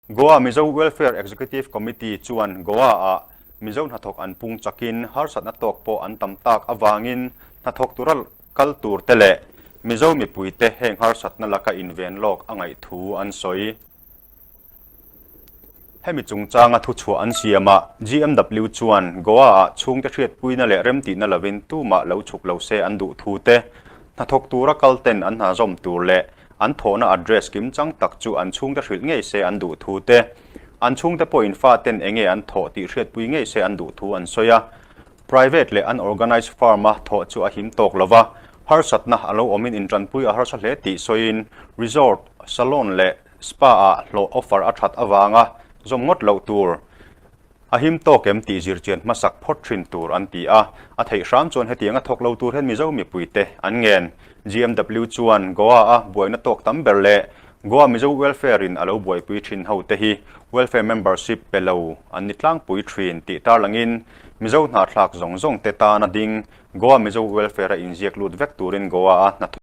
Goa Mizo Welfare Executive Committee chuan Goa-ah Mizo hnathawk an pung chakin harsatna tawk pawh an tam tak avangin hnathawk tura kal tur te leh Mizo mipuite heng harsatna laka inven lawk a ngaih thu an sawi. Hemi chungchanga thuchhuah an siamah GMW chuan Goa-ah chhungte hriatpuina leh remtihna lovin tumah lo chhuk lo se an duh thu te, hnathawk tura kal ten an hna zawm tur leh an thawhna address kimchang tak chu an chhungte hrilh ngei se an duh thu te, an chhungte pawhin faten enge an thawh tih hriatpui ngei se an duh thu an sawi a. Private leh unorganised firm-a thawh chu a him tawk lo va, harsatna a lo awmin intanpui a harsa hle tih sawiin resort, salon leh spa-ah hlawh offer a that avanga zawm ngawt loh tur a him tawk em tih zirchian hmasak phawt thin tur an ti a. A theih hram chuan hetianga thawk lo tur hian Mizo mipuite an ngen. GMW chuan Goa-a buaina tawk tam ber leh Goa Mizo Welfare-in a lo buaipui thin hote hi welfare membership pe lo an ni tlangpui thin tih tarlangin Mizo hnahthlak zawng zawng te tana ding Goa Mizo Welfare-a inziak lut vek turin Goa-a hnathawk.